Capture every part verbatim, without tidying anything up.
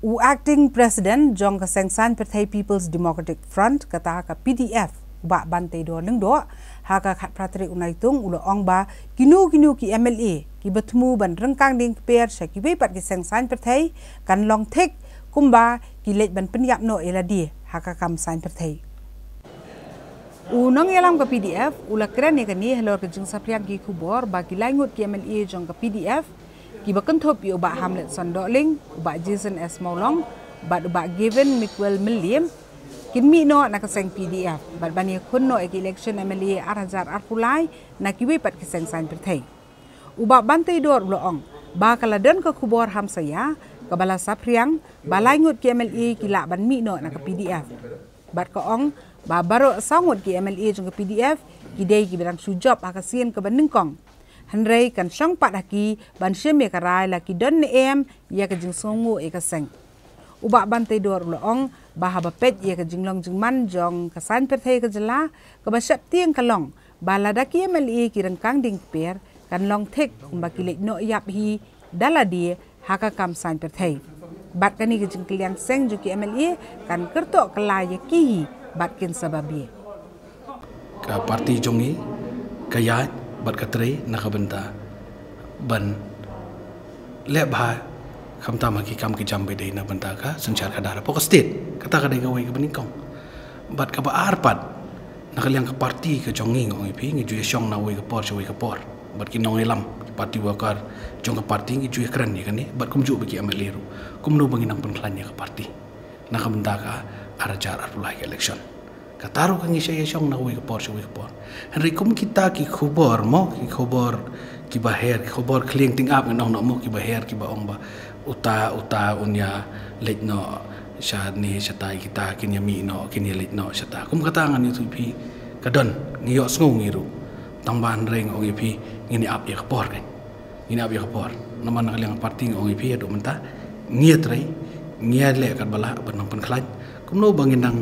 U Acting President jong ka Seng Saiñ Pyrthei People's Democratic Front, kata ka P D F, u Bah Banteidor Lyngdoh, ha ka khatphra tarik u Naitung u la ong ba kino kino ki M L A kiba thmu ban ryngkang dieng kper sha kiwei pat ki seng saiñ pyrthei kan long thik kumba ki leit ban pynïap noh ïa lade ha ka kam saiñ pyrthei. U nongïalam ka P D F u la kren ïa kane halor ka jingsaphriang ki khubor ba ki lai ngut ki M L A jong ka P D F kiba kynthup ïa u Bah Hamletson Dohling, u Bah Jason S Mawlong bad u Bah Gavin Miguel Mylliem kin mih noh na ka seng P D F bad ban ïakhun noh ïa ka election M L A ar hajar arphew lai na kiwei pat ki seng saiñ pyrthei. U Bah Banteidor u la ong ba ka la don ka khubor hamsaïa kaba la saphriang ba lai ngut ki M L A ki lah ban mih noh na ka P D F. Bad ka ong ba baroh saw ngut ki M L A jong ka P D F ki dei kiba dang shu jop ha ka sien kaba nyngkong. Hynrei kan shong pat ha ki ban shim ïa ka rai la ki don ne em ïa ka jingsngewnguh ïa ka seng. U Bah Banteidor u la ong ba haba peit ïa ka jinglong jingman jong ka saiñ pyrthei ka jylla, kaba sheptieng ka long ba lada ki M L A ki ryngkang dieng kper kan long thik kumba ki leit noh ïap hi da lade ha ka kam saiñ pyrthei. Bad kane ka jingkylliang seng jong ki M L A kan kyrtoh kylla ïa ki hi bad kin sa babe. Ka parti jong ngi ka ïaid bad ka trei na ka bynta ban leh bha khamtam ha ki kam ki jam ba dei na ka bynta ka synshar khadar hapoh ka state. Kata ka dei kawei kaba nyngkong. Bad kaba ar pat, na ka liang ka parti ka jong ngi, nga ong ïa phi, ngi ju ïa shong na wei ka por sha wei ka por. Bad ki nongïalam, ki party worker jong ka parti ngi ju ïa kren ïa kane, bad kumjuh bad ki M L A ruh. Kumno ba ngin nang pynkhlaiñ ïa ka parti na ka bynta ka ar hajar arphew lai ka election. Kata ruh ka ngi sa ïa shong na wei ka por sha wei ka por. Hynrei kum kita ki khubor mo, ki khubor kiba her, ki khubor khlieng tyngab ngan ong noh mo, kiba her, kiba ong ba uta, uta un ïa leit noh shane shatai, kita kin ïa mih noh, kin ïa leit noh shata. Kum kata ngan ïathuh ïa phi, ka don, ngi ïohsngew ngi ruh. Tang ba hynrei nga ong ïa phi, ngin ïa ap ïa ka por kan. Ngin ap ïa ka por. Namar na ka liang parti nga ong ïa phi haduh mynta, ngi ïa trei, ngi ïa leh katba lah ban nang pynkhlaiñ. Kumno ba ngin nang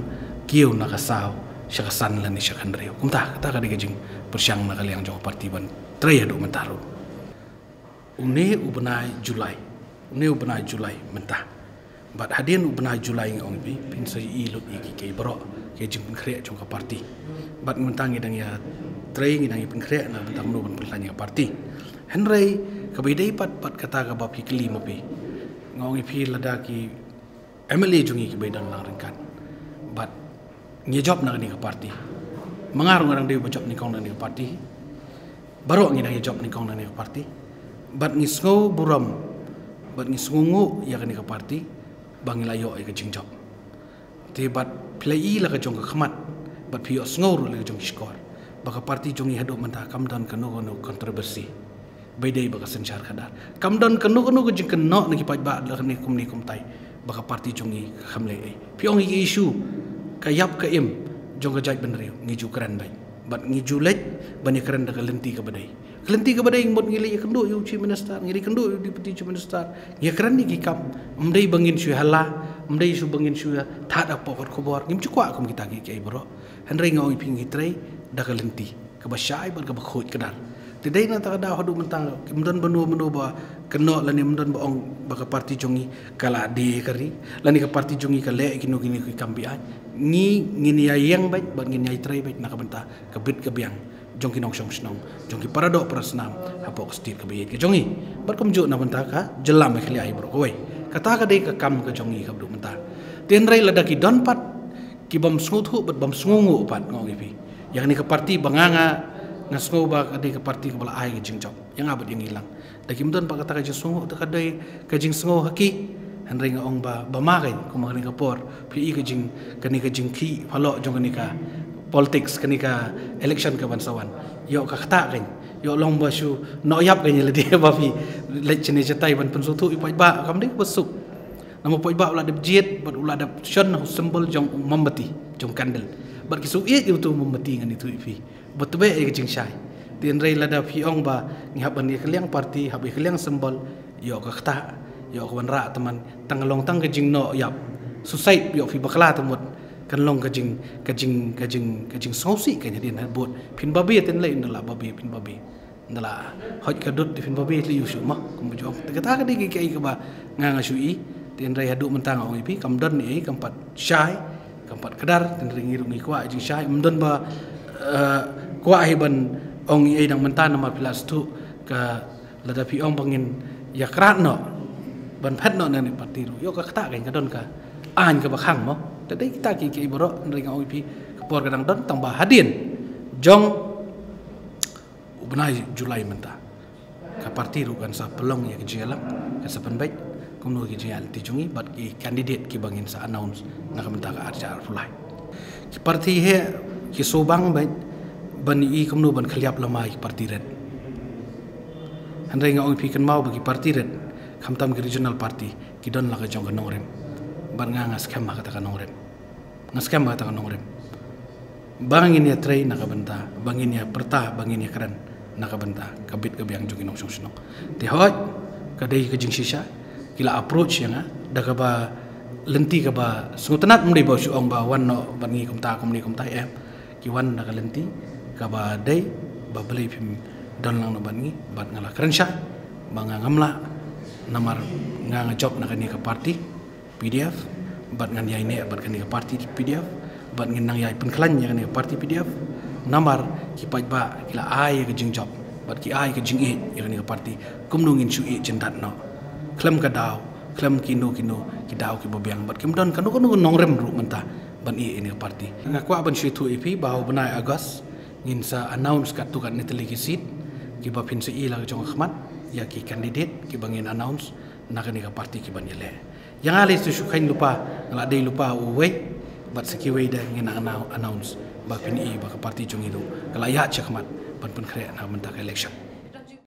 kiew na ka saw sha ka san lane sha ka hynriew. Kumta, kata ka dei ka jingpyrshang na ka liang jong ka parti ban trei haduh mynta ruh. Une u bnai July, une u bnai July mynta. Bad hadien u bnai July nga ong ïa phi, phin sa ïohi lut ïa ki, ki baroh ki jingpynkhreh jong ka parti. Bad mynta ngi dang ïa trei, ngi dang ïa pynkhreh na bynta kumno ban pynkhlaiñ ïa ka parti. Hynrei kaba ïadei pat bad kata kaba phi kylli ma phi, nga ong ïa phi lada ki M L A jong ngi kiba ïadon lang ryngkat bad ngi ïa jop na kane ka parti. Ma nga ruh nga dang dei uba jop nyngkong na kane ka parti. Baroh ngi dang ïa jop nyngkong na kane ka parti. Bad ngi sngew burom bad ngi sngewnguh ïa kane ka parti ba ngi la ïoh ïa ka jingjop. Te bad phi la i la ka jong ka khmat bad phi ïohsngew ruh la ka jong ki shkor ba ka parti jong ngi haduh mynta kam don kano kano controversy ba ïadei bad ka synshar khadar. Kam don kano kano ka jingkynnoh na ki paidbah la kane kumne kumtai ba ka parti jong ngi ka kham leh ei. Phi ong ïa ki issue ka ïap ka im jong ka jaitbynriew ngi ju kren beit bad ngi ju leit ban ïa kren da ka lynti kaba dei. Ka lynti kaba dei mut ngi leit ïa kynduh ïa u Chief Minister, ngi leit kynduh ïa u Deputy Chief Minister, ngi ïa kren ïa ki kam. Ym dei ba ngin shu ïa hala, ym dei shu ba ngin shu ïa thad hapoh kot khubor, ngim ju kwah kum kita ki, ki ei baroh. Hynrei nga ong ïa phi ngi trei da ka lynti kaba shai bad kaba khuid kdar. Te dei na kata ka daw haduh mynta kim don ba no mano ba kynnoh lane ym don ba ong ba ka parti jong ngi ka la die ka ri lane ka parti jong ngi ka leh kino kino ki kam biang. Ngi ngin ïa ïeng beit bad ngin ïa trei beit na ka bynta ka bit ka biang jong ki nongshong shnong, jong ki para doh para snam hapoh ka state kaba ïeit ka jong ngi. Bad kumjuh na bynta ka jylla Meghalaya hi baroh kawei. Kata ka dei ka kam ka jong ngi ka haduh mynta. Te hynrei lada ki don pat ki bym sngewthuh bad bym sngewnguh pat nga ong ïa phi. Ïa kane ka parti ba nga nga nga sngew ba ka dei ka parti kaba la ai ka jingjop ïa nga bad ïa ngi lang. Da kim don pat kata ka jingsngew, kata ka dei ka jingsngew ha ki. Hynrei nga ong ba, ba ma kein, kumba kane ka por phi i ka jing, kane ka jingkhih phalok jong kane ka politics, kane ka election ka ban sa wan. Ïoh ka ktah kein, ïoh long ba shu noh ïap kein ïa lade ba phi leit shane shatai ban pynsngewthuh ïa u paidbah, kam dei kaba suk. Namar u paidbah u la dep jied bad u la dep shon na u symbol jong u mombati, jong candle. Bad ki shu ïeit ïa utu u mombati ngan ïathuh ïa phi. Ba tbeh ïa ka jingshai. Te hynrei lada phi ong ba ngi hap ban ïa ka liang parti, hap ïa ka liang symbol, ïoh ka ktah, ïoh ka wanrah tymmen, tang long tang ka jingnoh ïap. Suicide ïoh phi bakla te mut. Kan long ka jing, ka jing, ka jing, ka jingsngewsih ka jadien ha bud. Phin babe te hynrei ynda la babe phin babe. Ynda la hoi ka dud te phin babe te ïoh shuh ma. Kumba jong. Te kata ka dei ka, ka, kaba nga nga shu i. Tynrai haduh mynta nga ong ïa phi kam don ei ei, kam pat shai, kam pat kdar. Tynrai ngi ruh ngi kwah jingshai, ym don ba, eh, kwah hi ban ong ei ei dang mynta namar phi la sdang ka, lada phi ong ba ngin ïa krad noh ban phet noh na kane ka party ruh, ïoh ka kata ka don ka aiñ kaba khang mo. Te dei kita ki ki baroh, tynrai nga ong ïa phi ka por ka dang don, tang ba hadien jong u bnai July mynta ka party ruh kan sa pynlong ïa ka jingïalang, kan sa pynbeit kumno ka jingïalang jong ngi bad ki candidate kiba ngin sa announce na ka bynta ka ar hajar arphew lai. Ki party hi ki sngewbang beit ban ïohi kumno ban khylliap lama ïa ki party red. Hynrei nga ong ïa phi, kynmaw ba ki party red, khamtam ki regional party, ki don la ka jong ka nongrim. Bad nga nga skhem ha kata ka nongrim. Nga skhem ha kata ka nongrim. Ba ngin ïatrei na ka bynta, ba ngin ïa pyrta, ba ngin ïa kren na ka bynta ka bit ka biang jong ki nongshong shnong. Te hooid, ka dei ka jingshisha, ki la approach ïa nga da kaba lynti kaba sngewtynnat, ym dei ba shu ong ba wan noh bad ngi kumta kumne kumta, em. Ki wan da ka lynti kaba dei ba balei phim don lang noh bad ngi, bad nga la kren shai ba nga ngam lah, namar nga nga jop na kane ka party P D F, bad ngan ïai neh bad kane ka party P D F, bad ngin nang ïai pynkhlaiñ ïa kane ka party P D F. Namar ki paidbah ki la ai ïa ka jingjop bad ki ai ka jingïeit ïa kane ka party, kumno ngin shu ïeit jyndat noh khlem ka daw, khlem kino kino ki daw kiba biang, bad kim don kano kano ka nongrim ruh mynta ban ïeit ïa kane ka party. Nga kwah ban shu ïathuh ïa phi ba ha u bnai August ngin sa announce katto katne tylli ki seat kiba phin sa ïohi la ka jong ka khmat ïa ki candidate kiba ngin announce na kane ka party kiban ïaleh. Ïa nga lei sa shu kheiñ lypa, nga la dei lypa uwei, bad sa kiwei de ngin annou-, announce ba phin ïohi ba ka party jong ngi ruh ka la ïaid shakhmat ban pynkhreh na ka bynta ka election.